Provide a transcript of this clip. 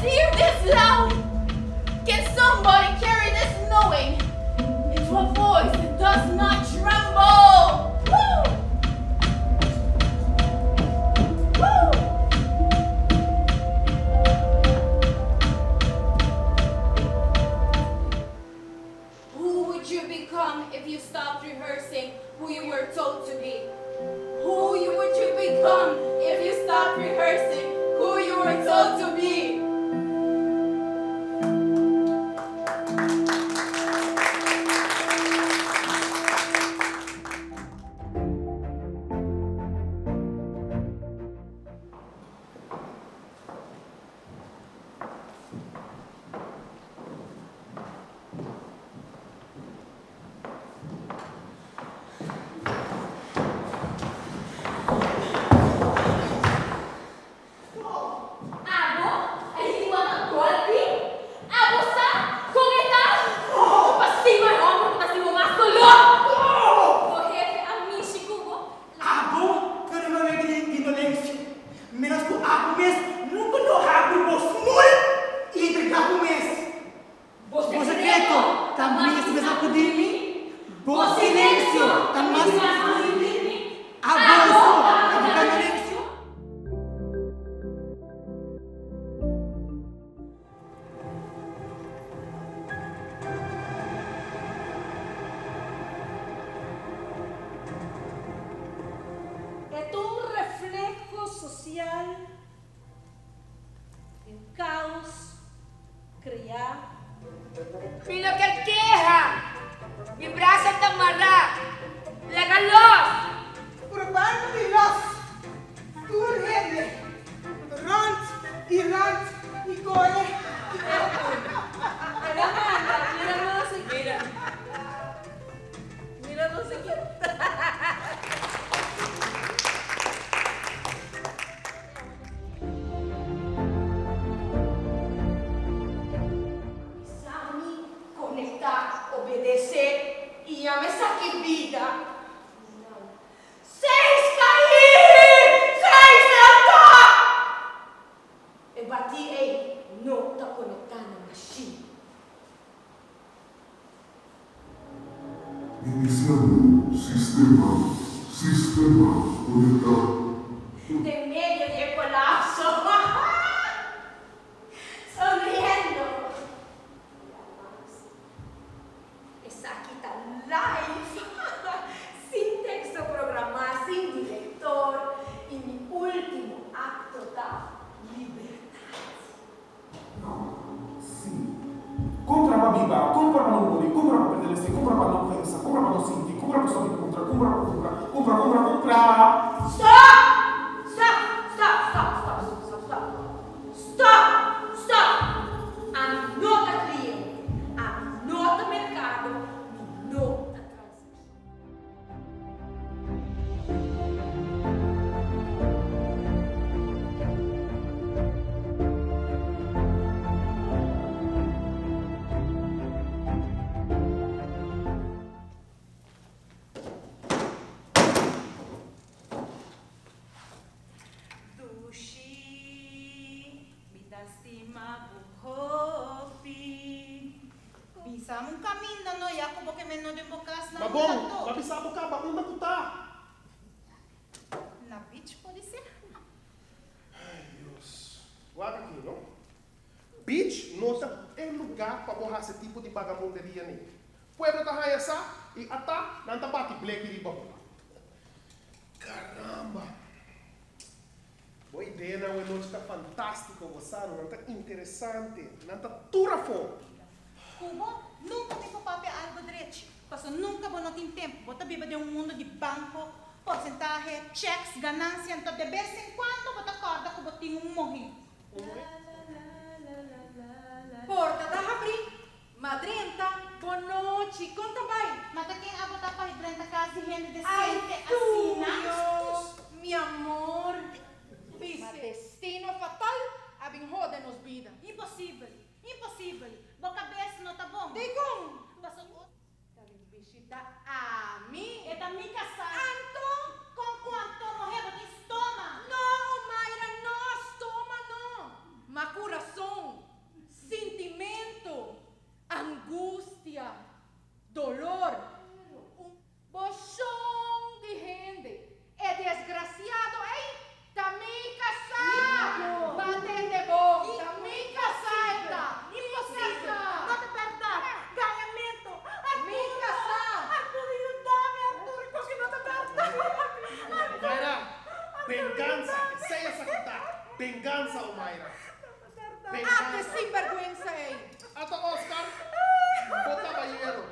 hear this loud? Can somebody carry this knowing into a voice that does not tremble? Woo! Woo! Who would you become if you stopped rehearsing who you were told to be? Who you would you become if you stopped rehearsing who you were told to be? Abo a hiba nan golpi? Abo sa kon e ta? Pa stima e homber ku ta stima mas doló. Bo hefe a mishi ku bo? Abo ta duna wega di indolencia, menos ku abo mes nunka lo habri bo smul i entrega bo mes. Bo sekreto ta mas di mi, bo silencio ta mas di mi, abo so ta buka indolencia. E ta un refleho sosial di un kaos kreá. Mi no ker keha, mi brasa ta mará, laga los! Probando di los tur hende rond i rond i kore i kore. Mira manda, mira nos mira. Mira nos aki. Bisa mi conecta, obedece y yama esaki bida. Seis caí, seis lanta! E batí ei no ta conectá na machine. Inisiando sistema, Sistema conecta. Den medio di e colapso. Sonriendo. Mira mas. Esaki ta live, sin teksto programá, sin direktor, i mi último akto ta libertat. Si. Compra pa biba, compra pa no muri, compra pa pertenesé, compra pa no pensa, compra pa no sinti, compra pa stop di puntra, compra pa cumpra, cumpra, cumpra, cumpra! Stop! Stop! Stop! Stop! Stop! Stop! Stop! Stop! Stop! Ami no ta cliente, ami no ta mercado, mi no ta transaccion. Dushi, mi ta stima bo hopi. Bisa un caminda no ya cu bo ke men no den bo cas na Ma un bon, tanto. ma bisa bo caba unda cu ta. Na beach podi ser. Ay Dios. Wak aki no. Beach no ta e lugar pa bo haci tipo di bagamunderia ni. Pueblo ta haya sa y ata nan ta bati bleki riba bo. Caramba! Bo ideanan awe nochi ta fantástiko, bo sa, nan ta interesante, nan ta tur afó. Ku bo nunka mi por papia algu drechi, paso nunka bo no tin tempu, bo ta biba den un mundu di banko, porsentahe, chèks, ganansia, anto de bes en kuando bo ta kòrda ku bo tin un muhé. Un muhé? Porta ta habrí, Ma drenta, bonochi, kon ta bai? Ma ta ken abo ta pa drenta kas di hende Ai desente asina? tuyo, mi amor, bis'é. Ma destino fatal a bin hode nos bida. Imposibel, imposibel, bo kabes no ta bon. Dikon? Paso o. Ta bin bishita ami. E ta mi kasá. Anto? Kon ku anto, muhé, bo tin stoma? No, Omaira, no, stoma no, ma kurason. Bengansa, esei esaki ta. Bengansa, Omaira. Ate Bengansa. sinbergwensa ei. Ata Oscar, bo kabayero.